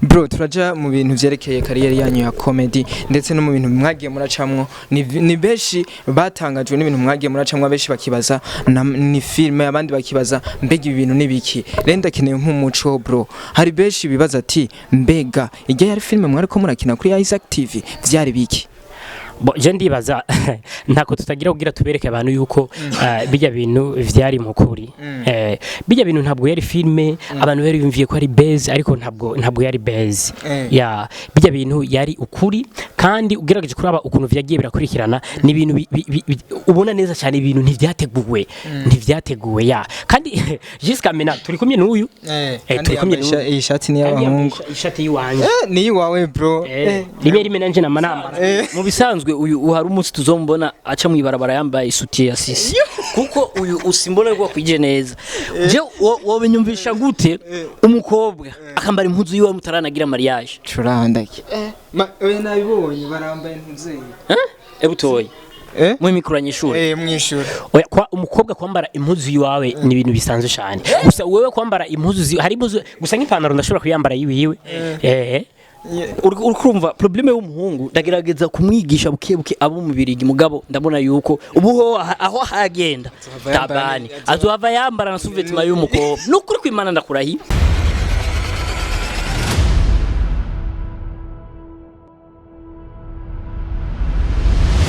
Bro, turaja mu bintu vyerekeye carrière yanyu ya comedy ndetse no mu bintu mwagiye muracamwo. Ni benshi batangajwe n'ibintu mwagiye muracamwo, benshi bakibaza ni filme, abandi bakibaza mbega ibi bintu nibiki. Rero ndakeneye nk'umuco, bro. Hari benshi bibaza ati mbega irya yari filme mwariko murakina kuri Isaac TV, vyari biki? Bon, je ndibaza ntako tutagira kugira tubereke abantu yuko bijya bintu vyari mu kuri. Bijya bintu ntabwo yari filme, abantu bari bumviye ko ari base, ariko ntabwo yari base. Ya, bijya bintu yari ukuri, kandi ugerageje kuraba ukuntu vyagiye birakurikirana, ni ibintu ubona neza cyane, ibintu ntivyateguwe. Ya, kandi jusqu'à maintenant turi kumwe n'uyu. Kandi turi kumwe yambaye iyi shati ni Kandi yambaye y'abahungu. Ishati yiwanje. Ni iwawe, bro. Rimwe rimwe nanje namanamba. Mu bisanzwe uyu hari umunsi tuzombona aca mu ibarabara yambaye isutiye ya sisi, kuko uyu usimbona ko akwije neza. Je wobinyumvisha gute umukobwa akambara impuzu yiwe mutaranagira mariage? Curandake ma oya, nabibonye barambaye ntuzeye. Eh, butoyi mu mikuranyishuri. Mwishura. Oya, kwa umukobwa kwambara impuzu yiwawe ni ibintu bisanzwe cyane. Gusa wewe kwambara impuzu hari impuzu gusa nk'ipantaro ndashobora kuyambara yiwiwe. Uri kurumva problème y'umuhungu, ndagerageza kumwigisha buke buke abo mu birigi, mugabo ndabona yuko ubu ho aho hagenda yambara tabani azohava yambara na sous-vêtement y'umukobwa. Nukuri kwimana ndakurahiye.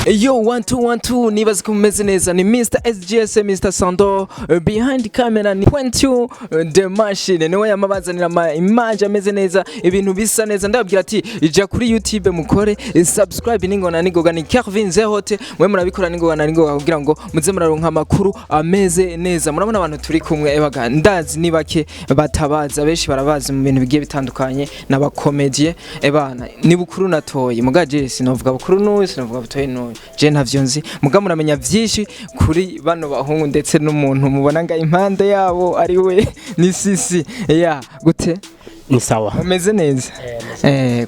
Yo, one two one two, nibaza ko mumeze neza. Ni Mr SGS, Mr Sando, behind camera ni point two, the machine niwe yamabazanira ama image ameze neza, ibintu bisa neza. Ndababwira ati ija kuri YouTube mukore subscribe ningona nigoga. Ni Kelvin Zehote, mwe murabikora ningoga na ningoga kugira ngo muze muraronka amakuru ameze neza. Murabona abantu turi kumwe, ebaga ndazi ni bake batabaza, benshi barabazi mu bintu bigiye bitandukanye n'abakomedie. Ebana ni bukuru natoye muga je sinovuga bukuru n'uyu, sinovuga butoye n'uyu, je ntavyo nzi, muga muramenya vyinshi kuri bano bahungu ndetse n'umuntu mubona nga impande yabo ari we ni sisi ya gute. Ni sawa. Umeze neza.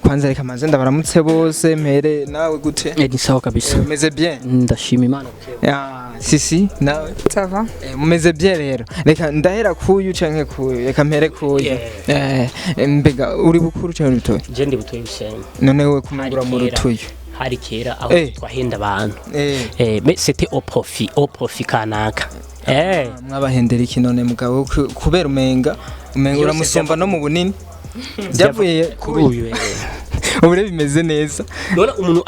Kwanza reka manze ndabaramutse bose, mpere nawe gute. Ni sawa kabisa. Umeze bien? Ndashima Imana. Ya, sisi nawe? Ça va. Mumeze bien. Rero reka ndahera kuyu canke kuyu, reka mpere kuyu. Mbega uri bukuru canke uri butoyi? Je ndi butoyi Hussein. None wewe kumengura mu Hari kera. rutuyu. Hari kera aho twahenda abantu. Mais c'était au profit kanaka. Mwabahendera iki none mugabo, kubera umenga Byose uramusumba no mu bunini, byavuye kuri uyu. Ubu rero bimeze neza. None umuntu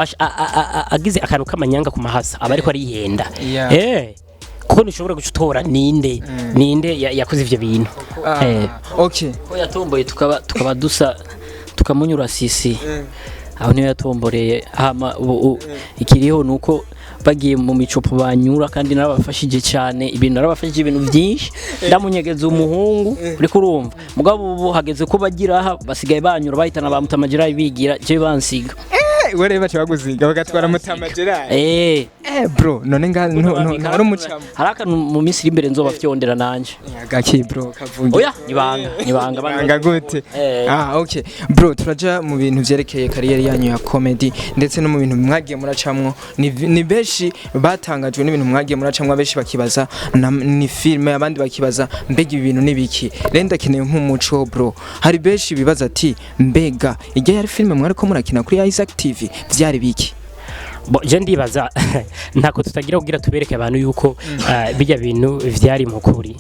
agize akantu k'amanyanga ku mahasa aba ariko arihenda. Yeah. Kuko ntushobora guca utora ninde yakoze ivyo bintu. Okay. Ko yatomboye tukaba dusa tukamunyura sisi aho niyo yatomboreye. Hama ubu ikiriho nuko bagiye mu micopo banyura, kandi narabafashije cyane ibintu, narabafashije ibintu byinshi, ndamunyegeza umuhungu, uri kurumva? Mugabo ubu hageze ko bagira aha basigaye banyura bahitana ba Mutamagera bigira je bansiga. We rero baca baguziga bagatwara Mutama Gerard. Bro, none nga ntari umucamo? Hari akantu mu minsi iri imbere nzoba fyondera nanje. Gaki, bro, kavuge. Oya, nibanga nibanga. Banga gute? Eh. Ah, okay bro, turaja mu bintu vyerekeye carrière yanyu ya comedy ndetse no mu bintu mwagiye muracamwo. Ni benshi batangajwe n'ibintu mwagiye muracamwo, benshi bakibaza ni filme, abandi bakibaza mbega ibi bintu nibiki. Rero ndakeneye nk'umuco, bro. Hari benshi bibaza ati mbega irya yari filme mwariko murakina kuri Isaac TV, vyari biki? Bon, je ndibaza ntako tutagira kugira tubereke abantu yuko bijya bintu vyari mu kuri.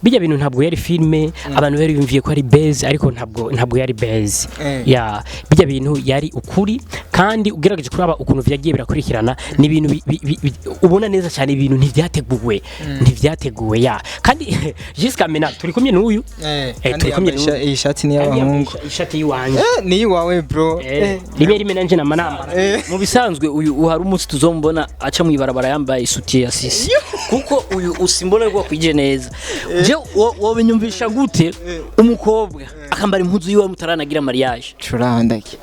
Bijya bintu ntabwo yari filme, abantu bari bumviye ko ari base, ariko ntabwo yari base. Ya, bijya bintu yari ukuri, kandi ugerageje kuraba ukuntu vyagiye birakurikirana, ni ibintu ubona neza cyane, ibintu ntivyateguwe. Ya, kandi jusqu'à maintenant turi kumwe n'uyu. Kandi turi kumwe yambaye n'uyu. iyi shati ni Kandi yambaye y'abahungu. Ishati yiwanje. Ni iwawe, bro. Rimwe rimwe nanje namanamba. Mu bisanzwe uyu hari umunsi tuzombona aca mu ibarabara yambaye isutiye ya sisi, kuko uyu usimbona ko akwije neza. Je wobinyumvisha gute umukobwa akambara impuzu yiwe mutaranagira mariage? Curandake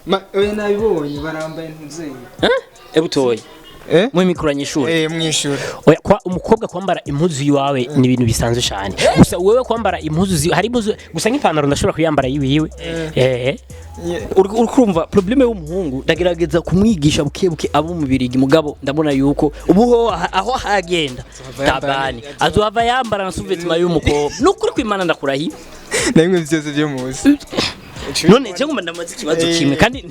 ma oya, nabibonye barambaye ntuzeye. Butoyi mu mikuranyishuri. Mwishura. Oya, kwa umukobwa kwambara impuzu yiwawe ni ibintu bisanzwe cyane. Gusa wewe kwambara impuzu hari impuzu gusa nk'ipantaro ndashobora kuyambara yiwiwe. Uri kurumva problème y'umuhungu, ndagerageza kumwigisha buke buke abo mu birigi, mugabo ndabona yuko ubu ho aho hagenda tabani azohava yambara na sous-vêtement y'umukobwa. Nukuri kwimana ndakurahiye. Namwe byose byo muzi. None je ngomba ndamaze ikibazo kimwe, kandi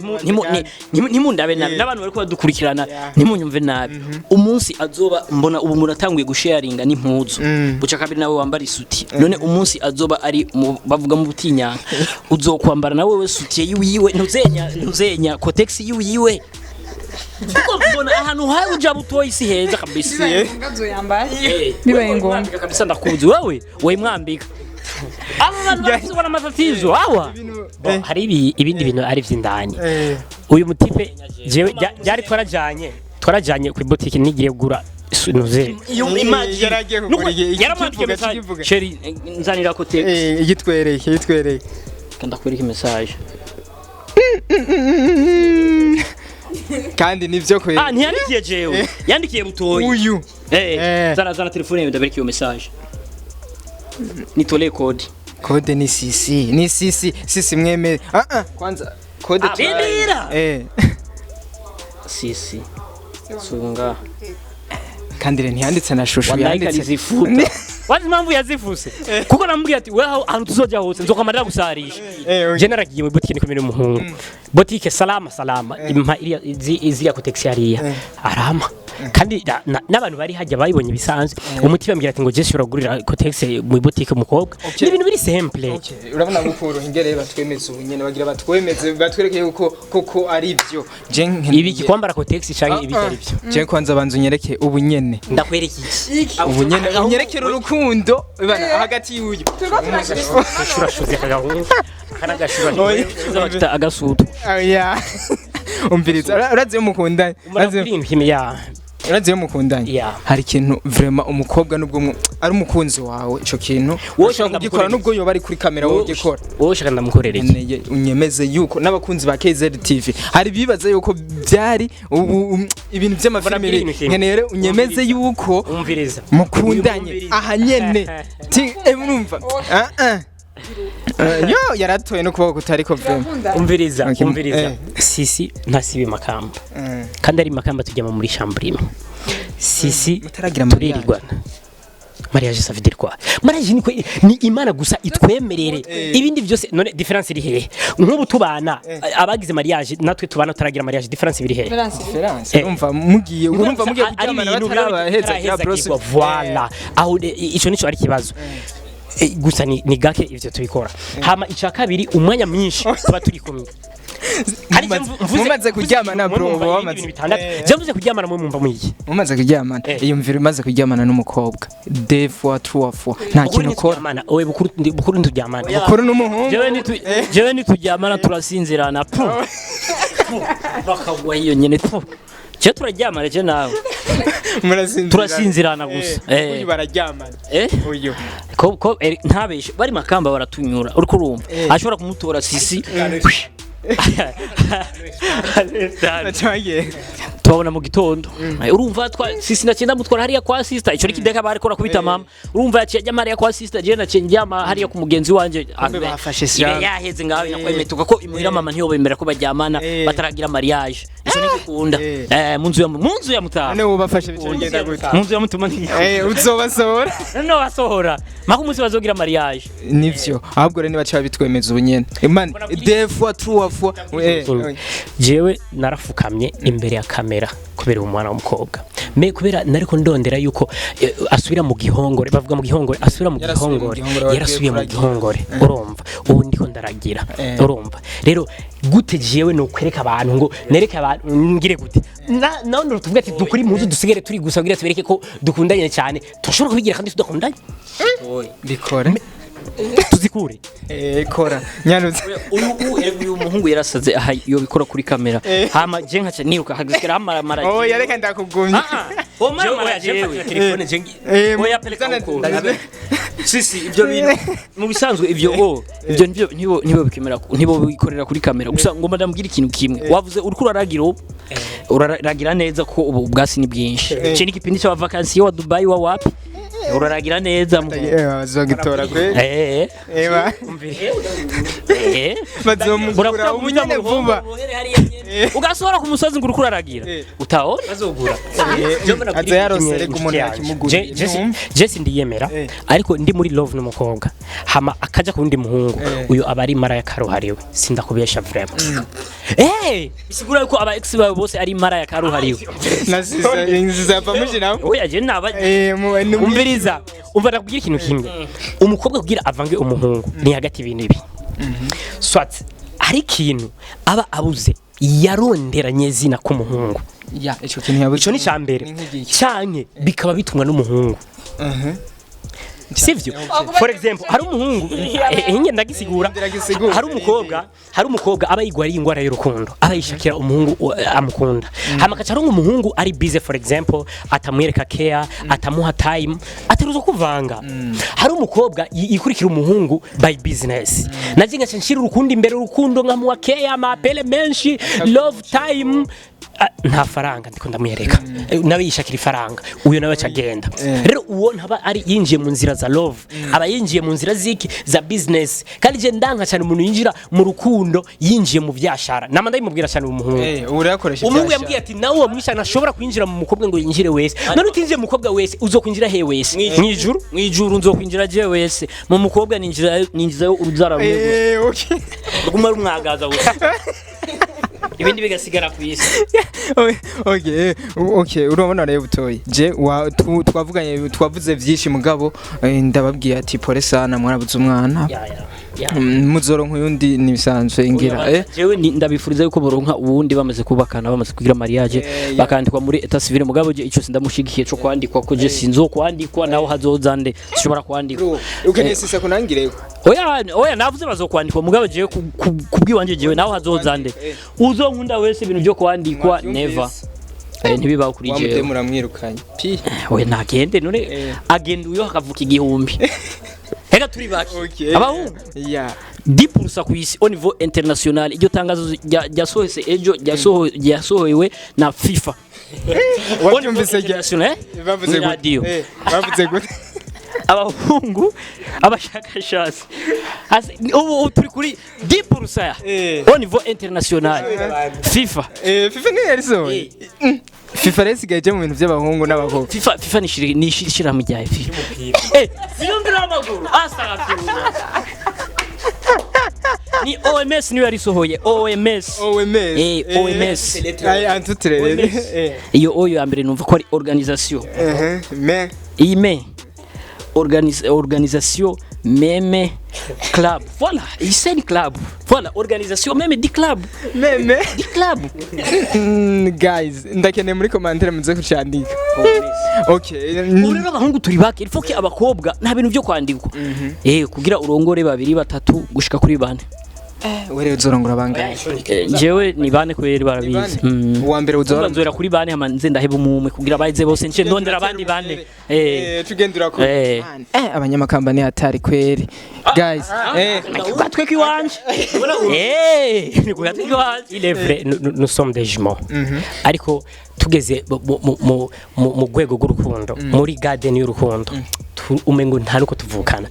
ntimundabe nabi, n'abantu bariko badukurikirana ntimunyumve nabi. Umunsi azoba mbona ubu muratanguye gusharinga n'impuzu, buca kabiri nawe wambara isuti. None umunsi azoba ari bavuga mu butinyanka, uzokwambara nawe we soutien yiwiwe, ntuzenya Kotex yiwiwe, kuko mbona ahantu hawe uja butoyi si heza kabisa. Bibaye ngombwa azoyambara. Bibaye Wewe ngombwa. mwambika kabisa, ndakuzi wewe wayimwambika. Aba bantu barafise ubona amatatizo awa. Bon, hari ibindi bintu ari vy'indani. Uyu mutipe jewe byari twarajanye ku boutique nigiye kugura nuze. Iyo imagine Yaragiye kugura yaramwandikiye ikivuga, message. ikivuga. Chéri, nzanira Kotex. Igitwereye igitwereye. Ndakwereka message. Kandi nivyo kwe. Ah, ntiyandikiye jewe, yandikiye butoyi. Uyu Zana zana telefone yawe ndabereka iyo message, nitolee code. Code ni sisi, ni sisi sisi mwemere. Ah ah, kwanza code. Bindira. Sisi sunga. Kandi rero ntiyanditse na shushu. Wallahi Yanditse. Kalizifuta. Wazi impamvu yazifuse? Kuko namubwiye ati wewe ahantu tuzoja hose nzokamarira gusarisha. Je naragiye muri boutique nikumwe n'umuhungu, boutique salama salama, impa iriya ziriya Kotex hariya arama, kandi n'abantu bari hajya bayibonye bisanzwe. Umutima ambwira ati ngo je shobora kugurira Kotex muri boutique umukobwa, ni ibintu biri simple. Okay, urabona gukuru ingere batwemeze ubu nyene, bagira batwemeze batwereke yuko koko ari byo. Je nkeneye Ibiki, kwambara Kotex canke ibiki ari byo? Je kwanza banza unyereke ubu nyene. Ndakwereka iki? Ubu nyene unyerekere urukundo bana hagati y'uyu. Shurashuze akagahungu kanagashura. Bafite agasutu. Oya, umviriza, urazi iyo mukundanye, Urazi ya. urazi iyo mukundanye, Ya. hari ikintu vraiment umukobwa nubwo ari umukunzi wawe, ico kintu Wowe ushobora ushaka kugikora ndamukorera. Nubwo yoba ari kuri kamera, wowe ugikora. Wowe ushaka ndamukorera iki? Nkeneye unyemeze yuko n'abakunzi ba KZ TV hari bibaza yuko byari ubu ibintu by'amafilime. Mbona ibintu kimwe. Nkeneye rero unyemeze yuko Umviriza. mukundanye. Umviriza. Aha nyene ti murumva, ah ah. Yo yaratoye no kuboko kutariko vraiment. Umviriza. Okay, Umviriza. Sisi ntasibe Makamba, kandi ari Makamba tujyamo muri chambre imwe sisi. Mutaragira mariage. Turirirwana. Mariage, ça veut dire quoi? Mariage ni ni Imana gusa itwemerere, ibindi byose. None différence iri hehe? Nk'ubu tubana abagize mariage natwe tubana turagira mariage, différence biri hehe? Différence, urumva mugiye Ari kuryamana ibintu batarabaheza ya bros. bitarahezagirwa, voilà. Aho ico nico ari ikibazo. Gusa ni gake ivyo tubikora. Hama ica kabiri, umwanya mwinshi tuba turi kumwe. Hari icyo Mumaze kuryamana, mwe bro, mwumva uba ibindi wamaze bintu bitandatu. Je mvuze kuryamana, mwe mwumva mwiki? Mumaze kuryamana, iyumvira umaze kuryamana n'umukobwa deux fois, trois fois, nta kintu ukora. Ntituryamana owe, bukuru bukuru ntituryamana. Bukuru n'umuhungu. Jewe nituryamana turasinzirana pu bakagwa iyo nyene pu. Je turaryamana je nawe. Murasinzirana. Turasinzirana gusa. Uyu bararyamana. Uyu Ko ntabeshe, bari Makamba baratunyura, uriko urumva ashobora kumutora sisi. Bacagiye. Tubabona mu gitondo. Urumva twa sisi naciye ndamutwara hariya kwa sister, ico nikideka bariko rakubita mama. Urumva yaciye ajya hariya kwa sister, je naciye njyama hariya ku mugenzi wanje. Kumbe bafashe Ibe shyamba. yaheze ngaho inakwemetuka ko imuhira mama ntiyobemera ko baryamana bataragira mariage. Ico ntigikunda. Mu nzu ya mutama. None ubafashe bica bigenda gute? Mu nzu ya mutama ntigikunda. Uzobasohora. None basohora maka umunsi bazogira mariage. Nivyo, ahubwo rero nibaca babitwemeza ubu nyene, imana, deux fois, trois fois. Jewe narafukamye imbere ya kamera kubera umwana w'umukobwa, me kubera nariko ndondera yuko asubira mu gihongore, bavuga mu gihongore, asubira mu Yarasubiye mu gihongore. gihongore, wagiye Yarasubiye mu kuragira. gihongore. Urumva ubu ndiko ndaragira. Urumva rero gute jewe no kwereka abantu ngo nereke abantu ngire gute? Nawe tuvuge ati dukuri impuzu dusigare turi gusa kugira tubereke ko dukundanye cyane? Turashobora kubigira kandi tudakundanye. Bikore. Tuzikure. Kora nyarutse. Uyu muhungu yarasaze aha, iyo bikora kuri kamera hama je nkaca niruka hagasigara hamaramara. Oh, yareka ndakugumye. Oya, jewe Telefone je oya peleka huko. Sisi ibyo bintu mu bisanzwe ibyo o ibyo nibyo nibo bikemera, nibo bikorera kuri kamera gusa. Ngomba ndamubwira ikintu kimwe. Wavuze uriko uraragira ubu uraragira neza ko ubu ubwasi ni bwinshi. Iki ni igipindi cy'abavakansiye wa Dubai wa wapi, uraragira neza muhungu. Bazogitora kwe. Eh. Eba. Bazomugura ubu nyene vuba. Ugasohora ku musozi ngo uriko uraragira, utaona. Bazogura. Aza yarose reka umuntu yakimuguriye. Jesse, ndiyemera, ariko ndi muri love n'umukobwa hama akaja ku wundi muhungu, uyu aba ari maraya karuhariwe, sindakubesha vraiment. Bisigura yuko aba ex bawe bose ari maraya karuhariwe. Nasize nzava mushiraho. Oya, je naba Umviriza, umva, ndakubwira ikintu kimwe: umukobwa kugira avange umuhungu ni hagati y'ibintu ibi, soit hari ikintu aba abuze yaronderanye zina k'umuhungu. Ya, ico kintu yabuze. Ico ni ca mbere. Ni nk'igiki? Canke bikaba bitumwa n'umuhungu, sivyo? For example, hari umuhungu, inge ndagisigura. Ndagisigura. Hari umukobwa aba yigwariye ingwara y'urukundo, aba yishakira umuhungu amukunda, hama akaca aronka umuhungu ari busy, for example atamwereka care, atamuha time, ataruza kuvanga. Hari umukobwa yikurikira umuhungu by business, naje ngaca nshira urukundo imbere, urukundo nkamuha care, ama appels menshi, love time. Ah, nta faranga ndiko ndamwereka. Nawe yishakira ifaranga, uyo nawe aca agenda. Rero uwo ntaba ari yinjiye mu nzira za love, aba yinjiye mu nzira ziki? Za business. Kandi je ndanka cyane umuntu yinjira mu rukundo yinjiye mu vyashara. Nama ndabimubwira cyane uwo muhungu. Urakoresha Umuhungu ivyashara. yambwiye ati nawe uwo mwisha ntashobora kwinjira mu mukobwa ngo yinjire wese. None utinjiye mu mukobwa wese, uzokwinjira he wese? Mwijuru? Mwijuru nzokwinjira je wese, mu mukobwa ninjira ninjizayo urubyara rumwe gusa. Okay. Ruguma rumwagaza gusa, ibindi bigasigara ku isi. Okay, urabona rero butoyi, je twavuganye, twavuze vyinshi, mugabo ndababwiye ati pole sana, mwarabuze umwana. Ya, ya, ya. Muzoronka uyundi, nibisanzwe ngira. Jewe ndabifuriza yuko boronka uwundi bamaze kubakana, bamaze kugira mariage, bakandikwa muri état civil. Mugabo je ico sindamushigikiye co kwandikwa, ko je sinzokwandikwa, naho hazoza nde sishobora kwandikwa. Ukeneye sisa kunangireko. Oya, oya, navuze bazokwandikwa, mugabo jewe kubwiwanje, jewe naho hazoza nde, uzonkunda wese, ibintu byo kwandikwa never. Ntibibaho kuri jewe. Wamutemu uramwirukanye pi. Oya, nagende none. Agenda uyo hakavuka 1000, hega turi baki abahungu. 10% ku isi au niveau international. Iryo tangazo ryasohotse ejo, ryasohowe na FIFA. Wabyumvise rya International, eh? Bavuze Muri gute? radio. Bavuze gute? Abahungu, abashakashatsi, ubu turi kuri 10% au niveau international, FIFA. FIFA niyo yarisohoye. FIFA rero isigaye ije mu bintu by'abahungu n'abakobwa. FIFA ni ishirahamwe rya FIFA, niyo mpira w'amaguru, astaghfirullah, ni OMS niyo yarisohoye, OMS. OMS. OMS. Ay, antutirere. Iyo O ya mbere numva ko ari organisation. Me. Iyi me organisation meme club, voilà, iyi c'est une club, voilà, organisation meme di club. Meme. Di club. Guys, ndakeneye muri commentaire muze kucandika. Okay. Ubu rero abahungu turi bake, il faut que abakobwa, nta bintu byo kwandikwa, kugira urongore babiri, batatu, gushika kuri bane. Wewe uzorongora bangahe? Jewe ni bane kweri, barabizi. Uwa mbere uzora Nzora kuri bane, hama nze ndaheba umumwe kugira baheze bose, nce ndondera abandi bane. Tugendera ku abanyamakamba ni hatari kweri, guys. Ku gatwe k'iwanje, ni ku gatwe k'iwanje. Il est vrai, nous sommes des jumeaux, ariko tugeze mu rwego rw'urukundo, muri garden y'urukundo, umengo nta nuko tuvukana.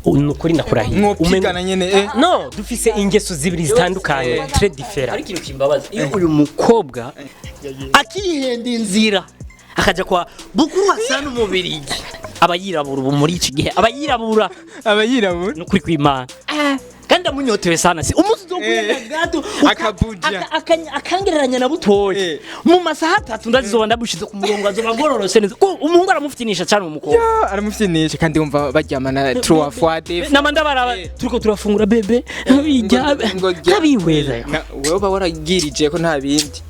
Ni ukuri, ndakurahiye. Mwopigana nyene. No, dufise ingeso zibiri zitandukanye, très différent. Ari ikintu kimbabaza iyo uyu mukobwa akihenda inzira akaja kwa Bukuru Hassan Umubirigi, aba yirabura. Ubu muri iki gihe aba yirabura. Aba yirabura. Ni ukuri kw'Imana, kandi amunyotewe sana, si umunsi uzokwenda gato Akabuja. akangereranya na butoya, mu masaha 3 ndazizoba ndamushize ku murongo, azoba agororotse neza, ko umuhungu aramufitinisha cyane umukobwa. Aramufitinisha, kandi wumva baryamana trois fois des fois. Nama ndabaraba turiko turafungura, bébé ijya Ngo kabihweza. Wewe uba waragirije ko nta bindi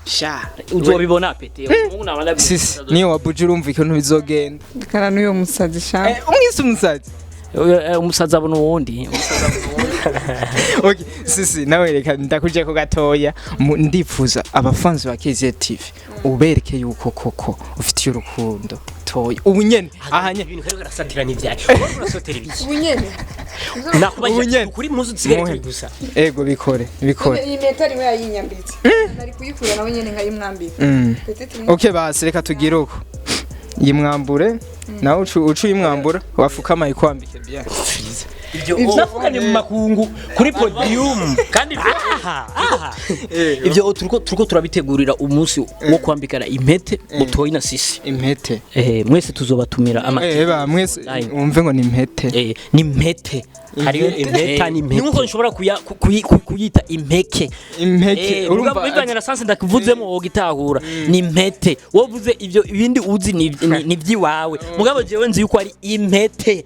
sha. Uzobibona pete, umuhungu nama ndabizi. Sisi niyo wabuja, urumva ikuntu bizogenda. Kara n'uyo musazi sha. Umwise umusazi. Umusazi abona uwundi. Okay, sisi nawe reka ndakuje ko gatoya. Ndifuza abafanzi ba KZ TV ubereke yuko koko ufitiye urukundo toya ubu nyene aha nyene. Ibintu kariko karasatira n'ivyaye, urasotera ibiki? Ubu nyene. Ubu Nakubajije nyene. kuri muzu dusigare Muhe. turi gusa. Ego, bikore bikore. Iyi meta rimwe yayinyambitse, nari kuyikura nawe nyene nkayimwambika. Peut-être. Okay, basi reka tugire uko yimwambure, nawe ucu uyimwambura, wafukama ikwambike bien. Ibyo Nafukanye mu makungu kuri podium. Kandi Aha, aha. ibyo turiko turabitegurira umunsi wo kwambikana impete Butoyi na Sisi. Impete. Mwese tuzobatumira ama Ba mwese Online. umve ngo ni impete. Ni impete. Hariyo impeta Ni n'impete. nkuko nshobora kuyita impeke. Impeke. Urumva Urumva bivanye na sens ndakuvuzemo wogitahura, ni impete. Wovuze ibyo ibindi uzi ni by'iwawe, mugabo jewe nzi yuko ari impete.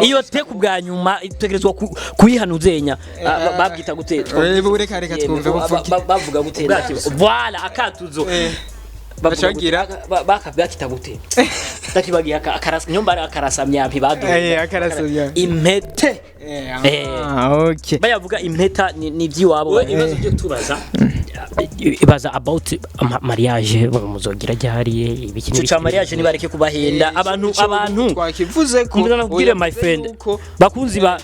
Iyo te ku bwa nyuma itegerezwa kuyihanuzenya. Babwita gute? Reka reka twumve buvuge. Bavuga gute? Voilà, akatuzo. Bavuga gute? Bacagira. Bakita gute? Ndakibagiye. Akarasa nyomba ari akarasa myampi baduha. Akarasa myampi. Impete. Ah, okay. Bayavuga impeta ni iby'iwabo. Wowe ibibazo byo tubaza ibaza about mariage muzogira ryari, ibiki Ico ca mariage nibareke kubahenda abantu abantu. Twakivuze ko Kumva nakubwire, my friend, bakunzi ba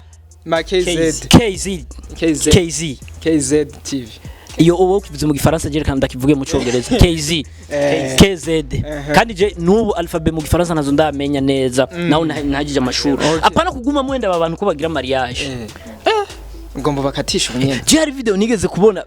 ma KZ. KZ. KZ. KZ. KZ TV. Iyo uwo ukivuze mu gifaransa, je reka ndakivuge mu cyongereza: KZ, KZ. Kandi je n'ubu alphabet mu gifaransa nazo ndamenya neza, naho ntagije amashuri. Apana kuguma mwenda aba bantu ko bagira mariage. Ugomba bakatisha ubunyene. Je hari video nigeze kubona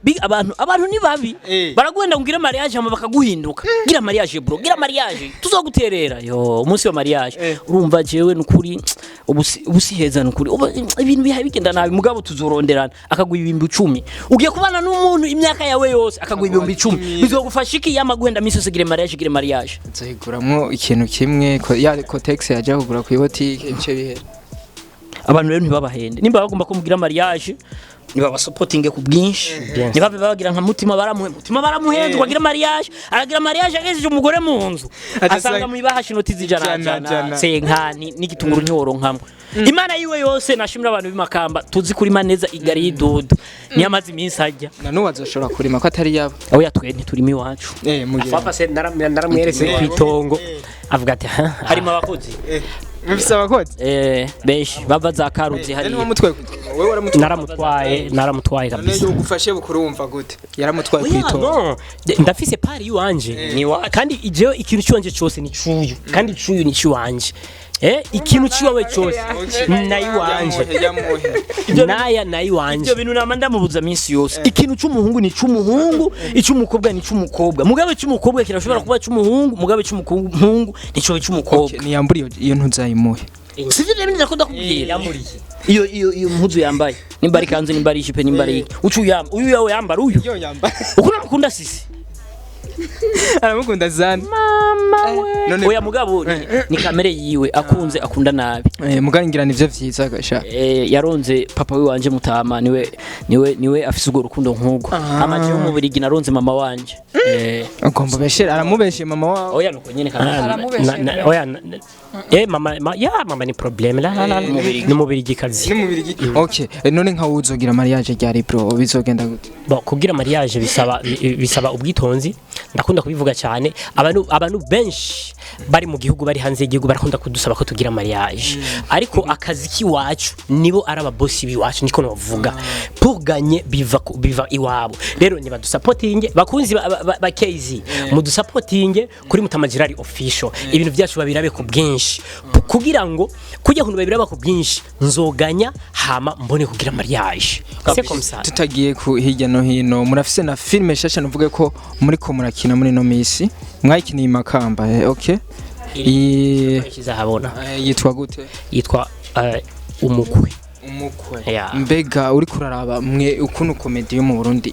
abantu ni babi. Baraguhenda ngo ugire mariage, hama bakaguhinduka: "Gira mariage bro, gira mariage, tuzoguterera." Yo umunsi wa mariage, urumva jewe nukuri ubu si heza, nukuri ubu ibintu bihaye bigenda nabi, mugabo tuzoronderana. Akaguha 10,000. Ugiye kubana n'umuntu imyaka yawe yose, akaguha 10,000, bizogufasha iki? Yama guhenda misi yose: "Gire mariage, gire mariage." Nzohiguramwo ikintu kimwe ya Kotex yajya kugura ku ibotike ibice bihera. Abantu rero ntibabahende. Nimba bagomba ko mugira mariage, nibabasopotinge ku bwinshi. Ntibabe babagira nka Mutima. Baramuhe Mutima, baramuhenze ngo agire mariage, aragira mariage, agejeje umugore mu nzu, Aca asanga asanga mu ibahasha inoti z'ijana ijana, jana jana. senkani n'igitunguru ntiworonkamwe. Imana yiwe yose. Nashimira abantu b'imakamba tuzi kurima neza igari y'idudu, niyo amaze iminsi ajya. Na n'ubu azoshobora kurima ko atari yabo. Aho yatwe ntiturima iwacu. Mugihe Papa se naramweretse kwitongo, avuga ati: "Ha." Harimo abakozi. Mufise abakozi? Benshi bava za Karuzi None hariya. wamutwaye, wewe waramutwaye? Naramutwaye, naramutwaye None kabisa. yogufashe bukuru wumva gute yaramutwaye Oya, kwitongo? no. Ndafise pari iwanje. Ni iwacu. Kandi jewe ikintu ciwanje cose ni cuyu, kandi cuyu ni ciwanje. Ikintu ciwawe cose nayiwanje. Yamuhe. Naya nayiwanje. Ibyo bintu nama ndamubuza minsi yose: ikintu cy'umuhungu ni cy'umuhungu, icy'umukobwa ni cy'umukobwa. Mugabe cy'umukobwa kirashobora kuba cy'umuhungu, mugabe cy'umuhungu nico cy'umukobwa. Niyambura iyo ntuzayimuhe. Sivyo rero ndakunda kubwira. Yamuriye. Iyo mpuzu yambaye, nimba ari kanzu, nimba ari ijipo, nimba ari iki, ucu yamba uyu yawe, yambara uyu. Yo yambara. Uko namukunda Sisi. Aramukunda zana Mama we. None Oya, mugabo ni kamere yiwe, akunze akunda nabi. Mugabo ngira nivyo vyiza gasha. Yaronze papa we wanje mutama, niwe afise urwo rukundo nk'urwo. Amaje mu Burigi naronze mama wanje. Ugomba beshere, aramubeshe mama wawe. Oya, nuko nyene kamere. Aramubeshe. Oya, mama ya mama ni problème la la la. Ni mubirigikazi. Ni mubirigi. Okay, none nka uzogira mariage ryari bro? Bizogenda gute? Bon, kugira mariage bisaba ubwitonzi. Ndakunda kubivuga cyane. Abantu benshi bari mu gihugu, bari hanze y'igihugu, barakunda kudusaba ko tugira mariage, ariko akazi k'iwacu nibo ari ababosi b'iwacu, niko navuga. Pour gagner biva iwabo. Rero nibadusapotinge, bakunzi ba KZ, mudusapotinge kuri Mutamagirari Official, ibintu byacu babirabe ku bwinshi, kugira ngo kujya kuntu babiraba ku bwinshi, nzoganya hama mbone kugira mariage, c'est comme ça. Tutagiye ku hirya no hino, murafise na filme shasha, nuvuge ko muri ko murakina muri no misi, mwayikiniye i Makamba, okay. Kizahabona. Yitwa gute? Yitwa Umukwe. Umukwe. Yeah. Mbega uri kuraraba mwe ukuntu comedy yo mu Burundi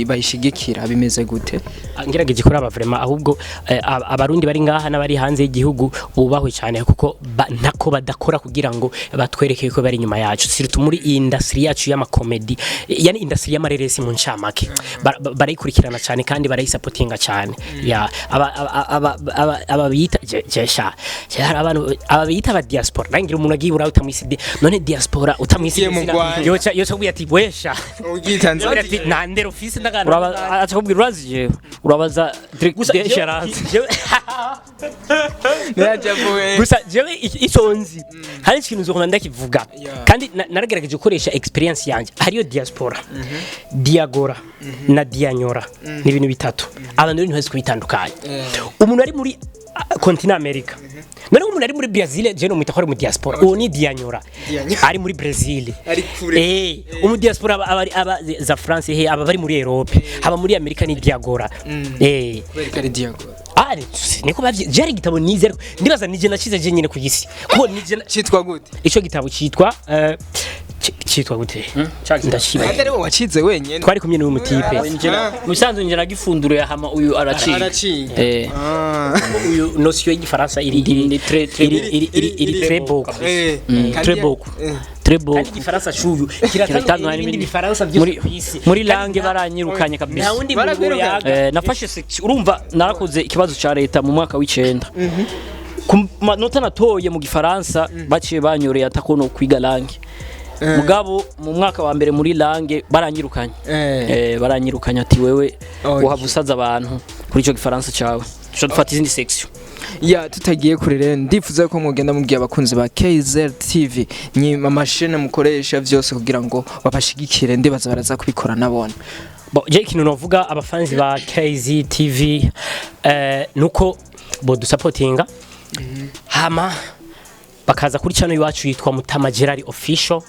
bayishigikira bimeze gute? Ngerageje kuraba vraiment, ahubwo abarundi bari ngaha n'abari hanze y'igihugu bubahwe cyane, kuko ntako badakora kugira ngo batwereke ko bari inyuma yacu, surtout muri iyi industry yacu y'amakomedi, yani industry y'amareresi mu ncamake. Barayikurikirana cyane kandi barayisapotinga cyane. Ya aba bita je sha je, hari abantu aba bita aba diaspora, nangira umuntu agiye urawe utamwise none diaspora utamwise Ugiye mu izina, Rwanda. yoca kubwira ati: "Wesha." Ugitanze. Yoca ati: "Nandero office ndagana." Uraba aca kubwira urazi jewe urabaza Gusa Desharanze. Gusa jewe ico nzi, hari ikintu nzokoma ndakivuga. Yeah. Kandi naragerageje gukoresha experience yanjye. Hariyo diaspora, diagora na dianyora, ni ibintu bitatu abantu rero ntibazi kubitandukanya. Umuntu ari muri Continent America. None umuntu ari muri Brazil, je no mwita ko ari mu diaspora, uwo ni dianyora. Dianyora. Ari muri Brazil. Ari kure. Umu diaspora aba za France, he aba bari muri Europe, haba muri Amerika ni diagora. Kubera ko ari diagora? Ah, niko bavye. Je ari igitabo nize, ariko ndibaza nije nacize je nyine ku gisi, kuko nije Citwa gute? Ico gitabo cyitwa cyitwa gute? Ndashiba. Atari wowe wacize wenyene? Twari kumwe n'uyu mutipe. Mu bisanzwe njye nagifunduriye, hama uyu araciye. Araciye. Uyu notion y'igifaransa iri Ni très très iri très beaucoup. Très beaucoup. Très beaucoup. Kandi igifaransa cuyu kiratandukanye Kiratandukanye n'ibindi n'ibindi. bifaransa byose Muri ku isi. muri Kandi langue baranyirukanye nta kabisa. wundi muntu Barakwirukanye? yaga. Nafashe section, urumva narakoze ikibazo ca leta mu mwaka w'icenda, ku manota natoye mu gifaransa baciye banyoreye atako no kwiga langue, mugabo mu mwaka wa mbere muri langue baranyirukanye. Baranyirukanye ati: "Wewe uhava usaza abantu kuri ico gifaransa cawe." Tuca dufata izindi section. Ya, tutagiye kure rero, ndifuza ko mugenda mubwiye abakunzi ba KZ TV ni amashene mukoresha vyose kugira ngo babashigikire. Ndibaza baraza kubikora nabone. Bon, je ikintu novuga abafanzi ba KZ TV nuko bodusapotinga, hama bakaza kuri channel iwacu yitwa Mutama Gerard Official,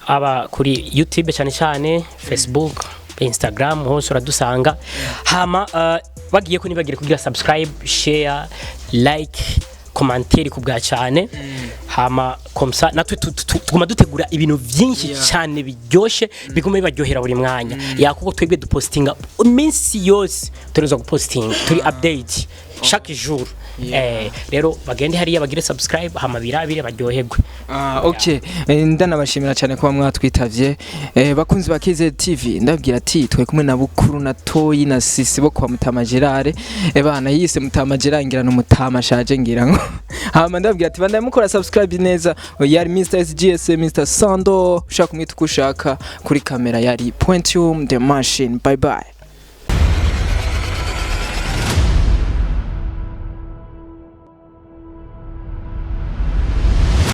aba kuri YouTube cyane cyane, Facebook, Instagram, hose uradusanga. Hama bagiye ko nibagire kugira subscribe, share, like, commentaire ku bwa cyane. Hama comme ça natwe tuguma dutegura ibintu byinshi cyane biryoshe, biguma bibaryohera buri mwanya ya, kuko twebwe dupostinga iminsi yose, tureza gupostinga, turi update chaque jour. Rero bagende hariya bagire subscribe, hama birabire baryoherwe. Ah, okay. Ndanabashimira cyane kuba mwatwitavye. Bakunzi ba KZ TV, ndabwira ati twe kumwe na Bukuru na Toyi na Sisi bo kwa Mutama Gerard. Bana yise Mutama Gerard, ngira no Mutama shaje ngira ngo. Hama ndabwira ati bandanye mukora subscribe neza. Yari Mr SGS, Mr Sando, ushaka kumwita uko ushaka, kuri kamera yari Pointium the Machine. Bye bye.